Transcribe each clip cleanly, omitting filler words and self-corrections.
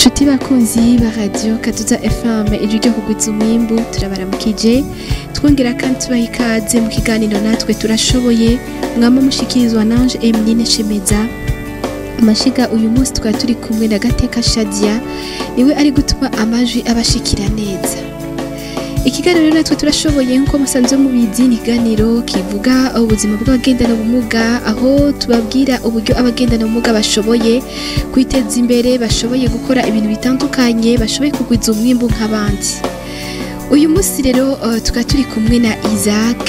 Nshuti bakunzi ba Radio Kaduza FM, ijwi ryo kugwiza umwimbu, turabaramukije, twongera kandi tubaha ikaze mu kiganiro Natwe Turashoboye, mwama mushikirizwa nanje Emeline Shemeza Mashiga. Uyu munsi twari turi kumwe na Gateka Shadia, niwe ari gutuma amajwi abashikira neza. Ikiganiro Natwe Turashoboye, nk'uko musanzwe mubizi, ni ikiganiro kivuga ubuzima bw'abagendana ubumuga, aho tubabwira uburyo abagendana ubumuga bashoboye kwiteza imbere, bashoboye gukora ibintu bitandukanye, bashoboye kugwiza umwimbu nk'abandi. Uyu munsi rero tukaba turi kumwe na Isaac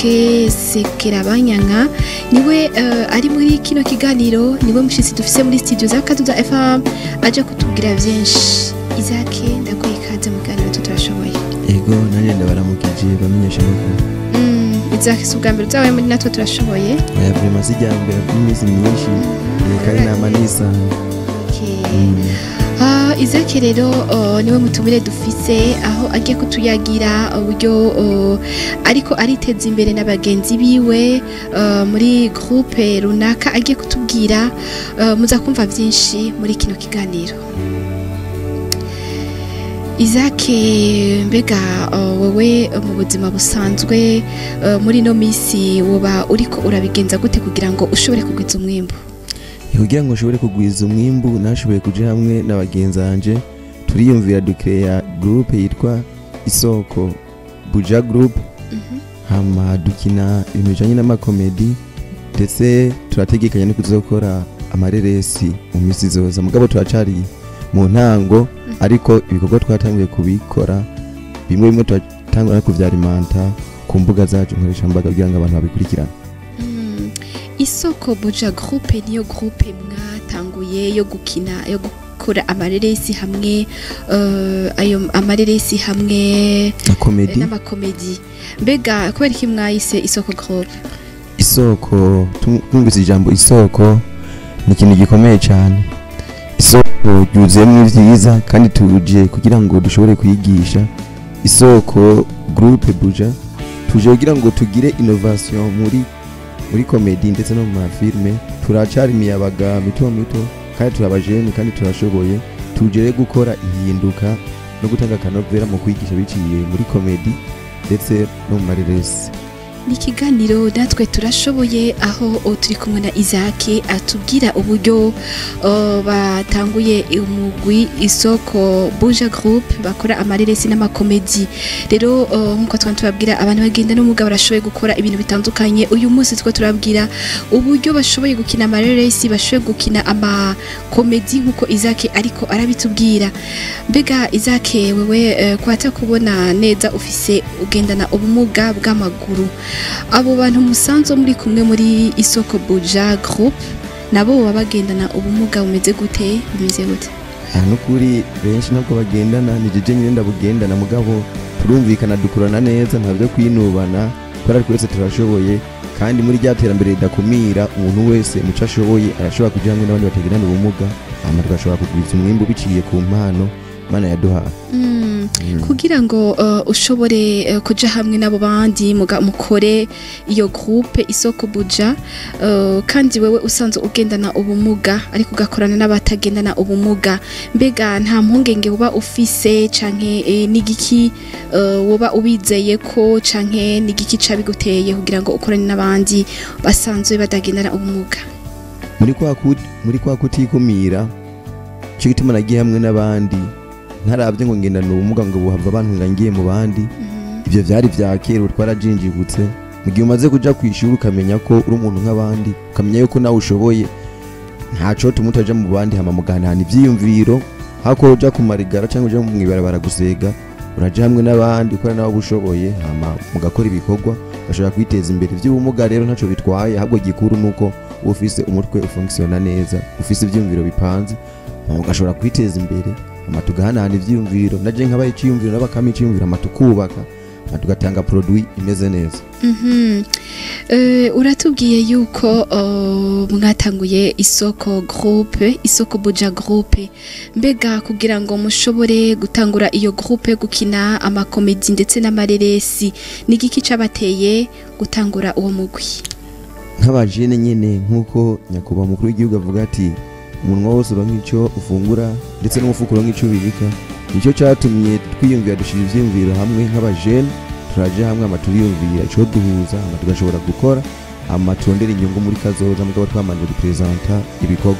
Sekerabanyanka, niwe ari muri kino kiganiro, niwe mushitsi dufise muri studio za Kaduza FM, aje kutubwira vyinshi. Isaac, ndaguha ikaze mu kiganiro Turashoboye. Ego, nanjye ndabaramukije, bamenyesha amakuru. Isaac, si ubwa mbere uzabaye muri Natwe Turashoboye? Oya, vraiment si irya mbere, n'iminsi myinshi kandi nama nisanga. Ah, Isaac rero niwe mutumire dufise, aho agiye kutuyagira uburyo ariko ariteza imbere na bagenzi biwe muri groupe runaka agiye kutubwira. Muza kumva vyinshi muri kino kiganiro. Isaac, mbega wewe mu buzima busanzwe, muri no misi woba uriko urabigenza gute kugira ngo ushobore kugwiza umwimbu? Kugira ngo nshobore kugwiza umwimbu, nashoboye kuja hamwe na bagenzi banje, turiyumvira, dukeya groupe yitwa Isoko Buja Group, hama dukina ibintu bijanye n'amakomedi, ndetse turategekanya no kuzokora amareresi mu minsi izoza. Mugabo turacari mu ntango, ariko ibikorwa twatanguye kubikora bimwe bimwe, turatangura no kuvyarimanta ku mbuga zacu nkoreshambaga kugira ngo abantu babikurikirane. Isoko Buja Groupe niyo groupe mwatanguye yo gukina, yo gukora amareresi hamwe, ayo amareresi hamwe na komedi. N'amakomedi. Mbega kubera iki mwayise Isoko Groupe? Isoko, twumvise ijambo isoko, ni ikintu gikomeye cyane. Isoko ryuzuyemo ibyiza, kandi tuje kugira ngo dushobore kwigisha. Isoko Groupe Buja, tuje kugira ngo tugire innovation muri komedi ndetse no mu mafilme. Turacari imiyabaga mito mito, kandi turabajene, kandi turashoboye. Tuje gukora ihinduka no gutanga akanovera mu kwigisha biciye muri komedi ndetse no mu mareresi. Ni ikiganiro Natwe Turashoboye, aho turi kumwe na Isaac, atubwira uburyo batanguye umugwi Isoko Buja Group, bakora amareresi n'amakomedi. Rero nkuko twari tubabwira, abantu bagenda n'ubumuga barashoboye gukora ibintu bitandukanye. Uyu munsi two turabwira uburyo bashoboye gukina amareresi, bashoboye gukina amakomedi, nkuko Isaac ariko arabitubwira. Mbega Isaac, wewe kwata kubona neza, ufise, ugendana ubumuga bw'amaguru, abo bantu musanzwe muri kumwe muri Isoko Buja Group nabo baba bagendana ubumuga bumeze gute, bumeze gute? Aha nukuri benshi ntabwo bagendana, ni jeje nyine ndabugendana, mugabo turumvikana, dukurana neza, nta byo kwinubana, kubera twese turashoboye. Kandi muri rya terambere ridakumira, umuntu wese muco ashoboye arashobora kuja hamwe n'abandi batagendana ubumuga, hama tugashobora kugwiza umwimbu biciye ku mpano Imana yaduhaye. Kugira ngo ushobore kuja hamwe n'abo bandi mukore iyo groupe Isoko Buja, kandi wewe usanzwe ugendana ubumuga ariko ugakorana n'abatagendana ubumuga, mbega nta mpungenge uba ufise, canke n'igiki woba ubizeye ko, canke n'igiki cabiguteye kugira ngo ukorane n'abandi basanzwe batagendana ubumuga? Muri kwa kutikumira, cyo gituma nagiye hamwe n'abandi, ntaravye ngo ngendana ubumuga ngo buhava bantunga ngiye mu bandi. Ivyo vyari vya kera, ubu twarajinjibutse. Mu gihe umaze kuja kwishuri, ukamenya ko uri umuntu nk'abandi, ukamenya yuko nawe ushoboye, ntaco tuma utaja mu bandi, hama mugahanahana ivyiyumviro. Hako uja ku marigara cyangwa uja mw'ibarabara gusega, uraja hamwe n'abandi ukora nawe ubushoboye, hama mugakora ibikorwa, ugashobora kwiteza imbere. Ivy'ubumuga rero ntaco bitwaye, ahubwo gikuru nuko uba ufise umutwe ufunctiona neza, ufise ivyiyumviro bipanze, hama ugashobora kwiteza imbere. Hama tugahanahana ivyiyumviro, naje nkabaye iciyumviro, nabo iciyumviro, hama tukubaka, hama tugatanga produit imeze neza. Uratubwiye yuko mwatanguye Isoko Groupe, Isoko Buja Groupe. Mbega kugira ngo mushobore gutangura iyo groupe, gukina amakomedi ndetse n'amareresi, ni igiki cabateye gutangura uwo mugwi? Nk'abajene nyene, nk'uko nyakubahwa umukuru w'igihugu avuga ati Umunwa wose uronka icyo ufungura, ndetse n'umufuko uronka icyo ubika. Nicyo cyatumye twiyumvira, dushira ivyiyumviro hamwe nk'abajene, turaje hamwe, ama turiyumvira ico duhuza, ama tugashobora gukora, ama turondera inyungu muri kazoza, mugabo twamanje gupresenta ibikorwa.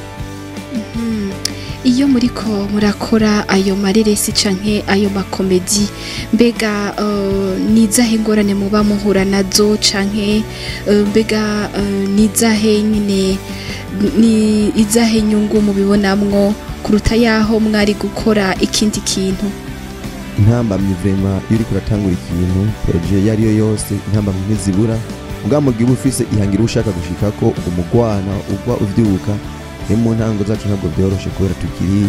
Iyo muriko murakora ayo mareresi canke ayo makomedi, mbega nizahe ngorane muba muhura nazo, canke mbega nizahe nyine, ni izahe nyungu mubibonamwo kuruta yaho mwari gukora ikindi kintu? Intambamyi vraiment, iyo uriko uratangura ikintu, projet iyo ariyo yose, intambamyi ntizibura. Mugabo mu gihe uba ufise ihangiro ushaka gushikako, umugwana ugwa uvyuka. Rero mu ntango zacu ntabwo byoroshe, kubera tukiri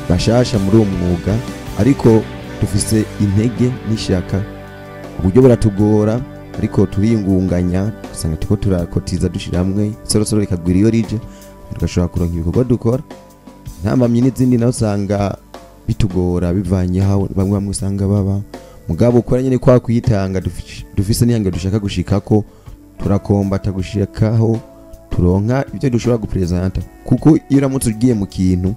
bashasha muri uwo mwuga, ariko dufise intege n'ishaka. Uburyo buratugora, ariko turiyungunganya, usanga turiko turakotiza, dushira hamwe, isorosoro rikagwira iyo rije, tugashobora kuronka ibikorwa dukora. Intambamyi n'izindi nawe usanga bitugora bivanye aho bamwe bamwe usanga baba, mugabo ukora nyine kwa kwitanga. Dufise n'ihangiro dushaka gushikako, turakombata gushikaho turonka ibyo dushobora gupresenta, kuko iyo uramutse ugiye mu kintu,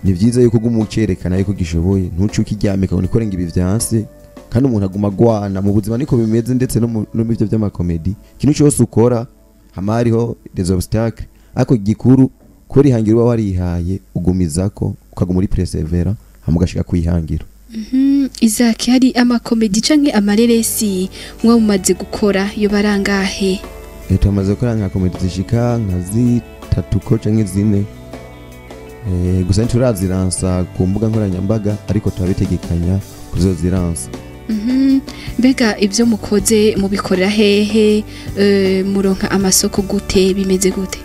ni byiza yuko uguma ucerekana yuko gishoboye, ntuce ukiryamika ngo nikore ngo ibi vyanse. Kandi umuntu aguma agwana mu buzima, niko bimeze, ndetse no mu byo by'amakomedi. Ikintu cyose ukora hama hariho des obstacles, ariko gikuru kubera ihangiro uba warihaye, ugumizako, ukaguma uri persévérant, hama ugashika kwihangiro. Isaac, hari amakomedi canke amareresi mwa mumaze gukora, yo barangahe? Tumaze gukora nka komedi zishika nka zitatu ko canke zine. Gusa ntituraziransa ku mbuga nkoranyambaga, ariko turabitegekanya kuzoziransa. Mbega ibyo mukoze mubikorera hehe? Muronka amasoko gute? Bimeze gute?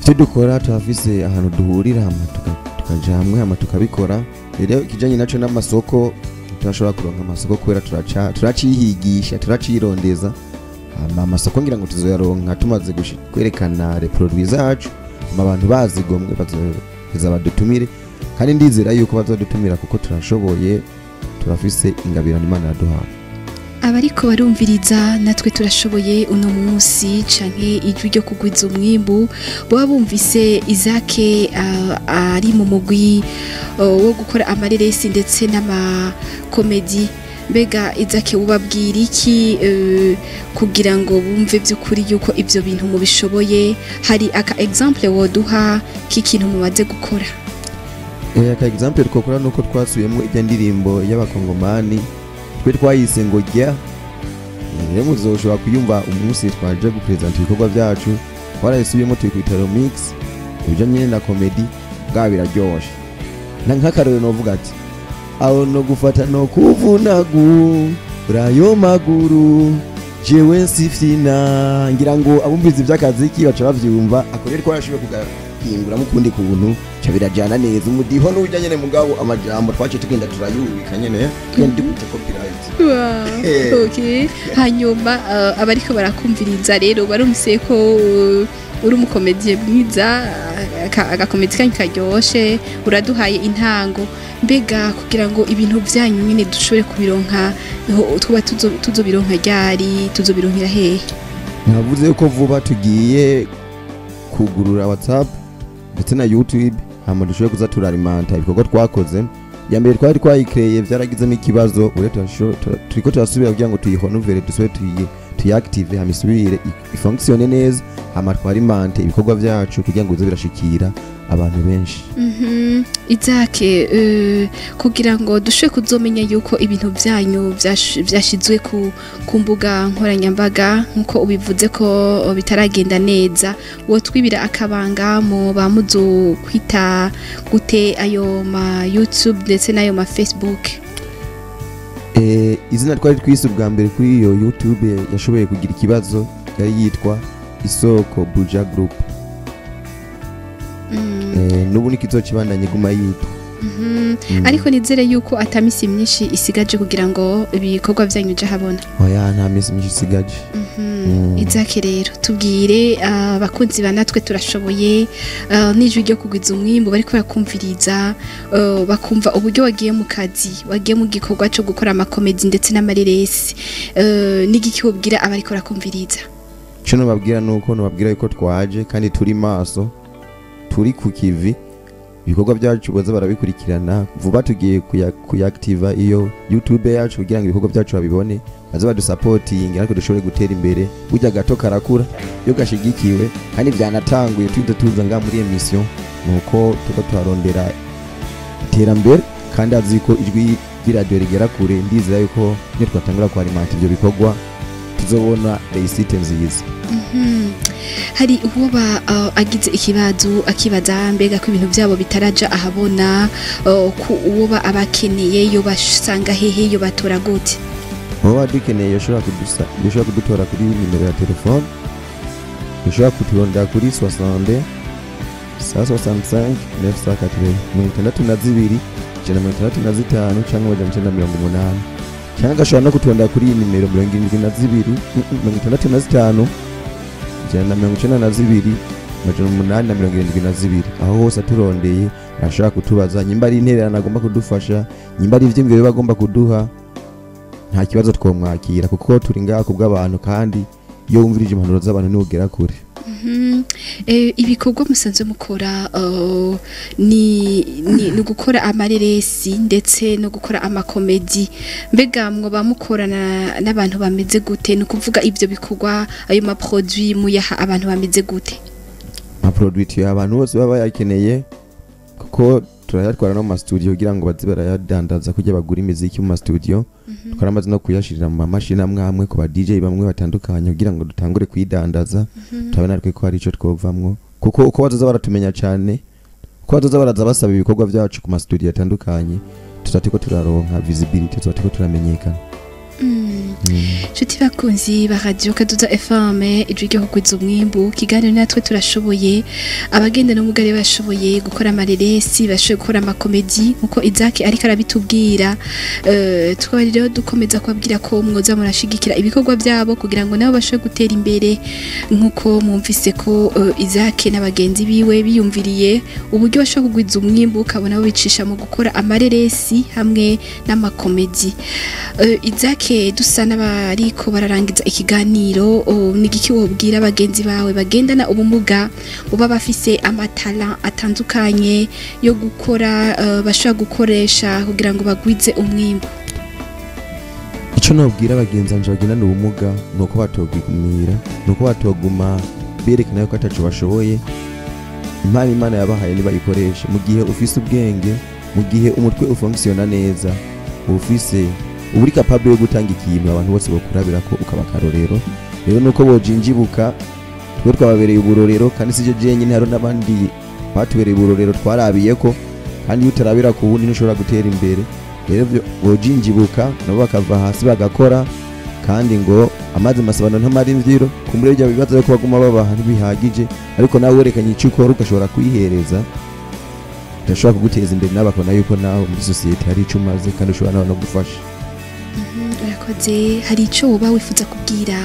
Icyo dukora, turafise ahantu duhurira, hama tukaja hamwe, hama tukabikora. Rero ikijanye naco n'amasoko, turashobora kuronka amasoko kubera turacihigisha, turacirondeza. Hama amasoko ngira ngo tuzoyaronka tumaze kwerekana les produits zacu, hama abantu bazigomwe bazoheza badutumire. Kandi ndizera yuko bazodutumira, kuko turashoboye, turafise ingabirano Imana yaduhaye. Abariko barumviriza Natwe Turashoboye uno munsi canke Ijwi ryo Kugwiza Umwimbu, boba bumvise Isaac ari mu mugwi wo gukora amareresi ndetse n'amakomedi. Mbega Isaac, ubabwira iki kugira ngo bumve by'ukuri yuko ibyo bintu mubishoboye? Hari aka exemple woduha k'ikintu mumaze gukora? Aka exemple twakora nuko twasubiyemo ijya ndirimbo y'abakongomani, twe twayise ngo jya. Rero muzoshobora kuyumva umunsi twaje gupresenta ibikorwa byacu. Twarayisubiyemo, tuyikubita remix, ibijanye na comedy bwa biraryoshe. Na nk'akarorero novuga ati: "Aho no gufata no kuvunagura ayo maguru, jewe nsifyina." Ngira ngo abumviza iby'akaziki baca bavyumva. Ako rero twarashoboye kugahinguramo ukundi kuntu, ca birajana neza umudiho n'ujya nyene, mugabo amajambo twaciye tugenda turayubika nyene, tugenda dukubita copyright. Okay. Hanyuma abariko barakumviriza rero barumvise ko uri umukomediye mwiza, agakomedi kanyu karyoshe, uraduhaye intango. Mbega kugira ngo ibintu byanyu nyine dushobore kubironka, tuba tuzobironka ryari? Tuzobironkera hehe? Navuze ko vuba tugiye kugurura WhatsApp ndetse na YouTube, hama dushobore kuza turarimanta ibikorwa twakoze. Ya mbere twari twayikreye byaragizemo ikibazo, ure turiko turasubira kugira ngo tuyihonovere, dusubire tuyiactive, hama isubire ifonctionne neza, hama twarimante ibikorwa byacu kugira ngo bize birashikira abantu benshi. Isaac, kugira ngo dushobore kuzomenya yuko ibintu byanyu vyashizwe ku mbuga nkoranyambaga, nkuko ubivuze ko bitaragenda neza, wotwibira akabanga mu ba muzo kwita gute ayo ma YouTube ndetse n'ayo ma Facebook? Izina twari twise ubwa mbere kuri iyo YouTube yashoboye kugira ikibazo, yari yitwa Isoko Buja Group. N'ubu nikizokibandanye guma yitwa. Ariko nizere yuko atamisi myinshi isigaje kugira ngo ibikorwa byanyu uje habona. Oya, nta minsi myinshi isigaje. Isaac, rero tubwire abakunzi ba Natwe Turashoboye n'Ijwi ryo Kugwiza Umwimbu bariko barakumviriza, bakumva uburyo wagiye mu kazi, wagiye mu gikorwa cyo gukora amakomedi ndetse n'amareresi, n'igiki wobwira abariko barakumviriza? Ico nobabwira nuko nobabwira yuko twaje kandi turi maso. Turi ku kivi, ibikorwa byacu baza barabikurikirana. Vuba tugiye kuyaactiva iyo YouTube yacu kugira ngo ibikorwa byacu babibone, baze badusapotinge ariko dushobore gutera imbere. Burya gato karakura iyo gashigikiwe, kandi byanatanguye tuhita tuza ngaha muri émission, nuko tuko tuharondera iterambere, kandi azi ko ijwi ry'iradiyo rigera kure. Ndizera yuko niyo twatangura kwarimanta ibyo bikorwa tuzobona réussite nziza. Hari uwoba agize ikibazo, akibaza mbega ko ibintu byabo bitaraja ahabona, ku uwoba abakeneye yo basanga hehe, yo batora gute? Wowe dukeneye yoshobora kudutora kuri nimero ya telefone, yoshobora kuturondera kuri 62 165 980, 62 165 cyangwa 980, cyangwa agashobora no kuturondera kuri iyi nimero 72 65 192 872. Aho hose aturondeye arashobora kutubaza nyimba ari intererano agomba kudufasha, nyimba ari ivyiyumviro biba agomba kuduha, nta kibazo twomwakira, kuko turi ngaha kubw'abantu, kandi iyo wumvirije impanuro z'abantu niwe ugera kure. Ibikorwa musanzwe mukora ni gukora amareresi ndetse no gukora amakomedi. Mbega mwoba mukorana n'abantu bameze gute? Ni ukuvuga ibyo bikorwa, ayo maproduit muyaha abantu bameze gute? Amaproduit tuyaha abantu bose baba bayakeneye, kuko turayatwara no mu mastudio kugira ngo baze barayadandaza, kugira bagure imiziki mu mastudio. Twaramaze no kuyashirira mu mamashini amwe amwe ku ba DJ bamwe batandukanye kugira ngo dutangure kuyidandaza, turabe natwe ko hari ico twovamwo, kuko uko bazoza baratumenya cyane, uko bazoza baraza basaba ibikorwa byacu ku mastudio atandukanye, tuza turiko turaronka visibility, tuza turiko turamenyekana. Nshuti bakunzi ba Radio Kaduza FM, ijwi ryo kugwiza umwimbu, kiganiro natwe turashoboye. Abagenda n'ubugari bashoboye gukora amareresi, bashoboye gukora amakomedi nkuko Isaac ariko arabitubwira. Tukaba rero dukomeza kubabwira ko mwoza murashigikira ibikorwa byabo kugira ngo nabo bashobore gutera imbere, nkuko mwumvise ko Isaac n'abagenzi biwe biyumviriye uburyo bashobora kugwiza umwimbu, ukabona bo bicisha mu gukora amareresi hamwe n'amakomedi. Isaac, dusa n'abariko bararangiza ikiganiro, ni igiki wobwira bagenzi bawe bagendana ubumuga uba bafise amatala atandukanye yo gukora, bashobora gukoresha kugira ngo bagwize umwimbu? Ico nobwira bagenzi banje bagendana ubumuga ni uko batogumira, ni uko batoguma berekana yuko ataco bashoboye. Impano Imana yabahaye nibayikoreshe. Mu gihe ufise ubwenge, mu gihe umutwe ufonctiona neza, ufise uba uri capable yo gutanga ikintu abantu bose bokurabira ko ukaba akarorero. Rero nuko bojinjibuka, twe twababereye uburorero, kandi sije jenyine, hari n'abandi batubereye uburorero twarabiyeko, kandi iyo utarabira ku wundi ntushobora gutera imbere. Rero bojinjibuka nabo bakava hasi bagakora, kandi ngo amazi masabano ntamara imvyiro. Kumbure ibyo bibazo yuko baguma babaha ntibihagije, ariko nawe werekanye icyo ukora ugashobora kwihereza, birashobora kuguteza imbere, nawe bakabona yuko nawe muri sosiyete hari icyo umaze kandi ushobora nawe no gufasha. Urakoze. Hari icyo woba wifuza kubwira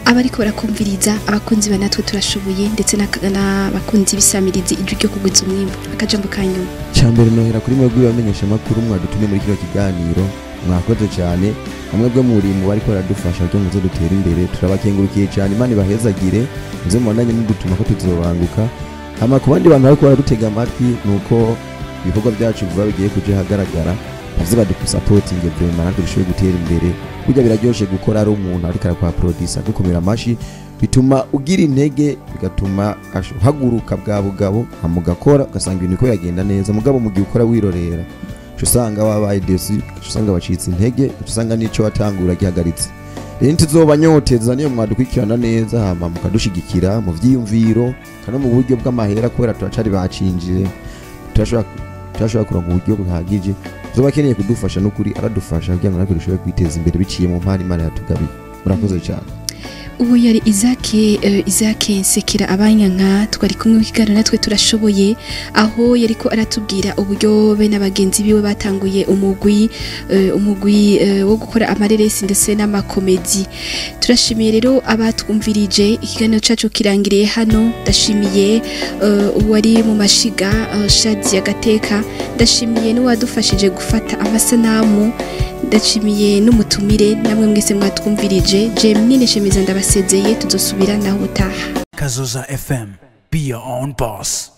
abariko barakumviriza, abakunzi ba natwe turashoboye ndetse n'abakunzi b'isamirizi ijwi ryo kugwiza umwimbu? Akajambo ka nyuma. Cyambere nohera kuri mwebwe bamenyesha makuru mwadutumye muri kino kiganiro, mwakoze cyane. Bamwe bwo muri mu bariko baradufasha kugira ngo muze dutere imbere, turabakengurukiye cyane. Imana ibahezagire, muze mubandanye mudutuma ko tuzobanguka. Hama ku bandi bantu bariko baradutega amatwi, nuko ibikorwa byacu vuba bigiye kuja ahagaragara, baze badusapotinge vraiment natwe dushobore gutera imbere. Burya biraryoshe gukora ari umuntu ariko arakwaprodusa, gukomera amashi bituma ugira intege, bigatuma uhaguruka bwa bugabo, hama ugakora, ugasanga ibintu biriko biragenda neza. Mugabo mu gihe ukora wirorera, uca usanga wabaye déçu, uca usanga wacitse intege, uca usanga n'ico watangura gihagaritse. Rero ntituzobanyoteza niyo mwadukurikirana neza, hama mukadushigikira mu vyiyumviro kandi no mu buryo bw'amahera, kubera turacari bacinjire, turashobora kuronka uburyo buhagije. Uzoba akeneye kudufasha n'ukuri aradufasha kugira ngo natwe dushobore kwiteza imbere biciye mu mpano Imana yatugabiye. Murakoze cyane. Ubu yari Isaac Nsekera Abanyanka, twari kumwe mu kiganiro natwe turashoboye, aho yariko aratubwira uburyo be n'abagenzi biwe batanguye umugwi wo gukora amareresi ndetse n'amakomedi. Turashimiye rero abatwumvirije, ikiganiro cacu kirangiriye hano. Ndashimiye uwari mu mashiga, Shadi Agateka, ndashimiye n'uwadufashije gufata amasanamu, ndashimiye n'umutumire, namwe mwese mwatwumvirije. Jemine Shemiza ndabasezeye, tuzosubira naho utaha. Kazoza FM. Be your own boss.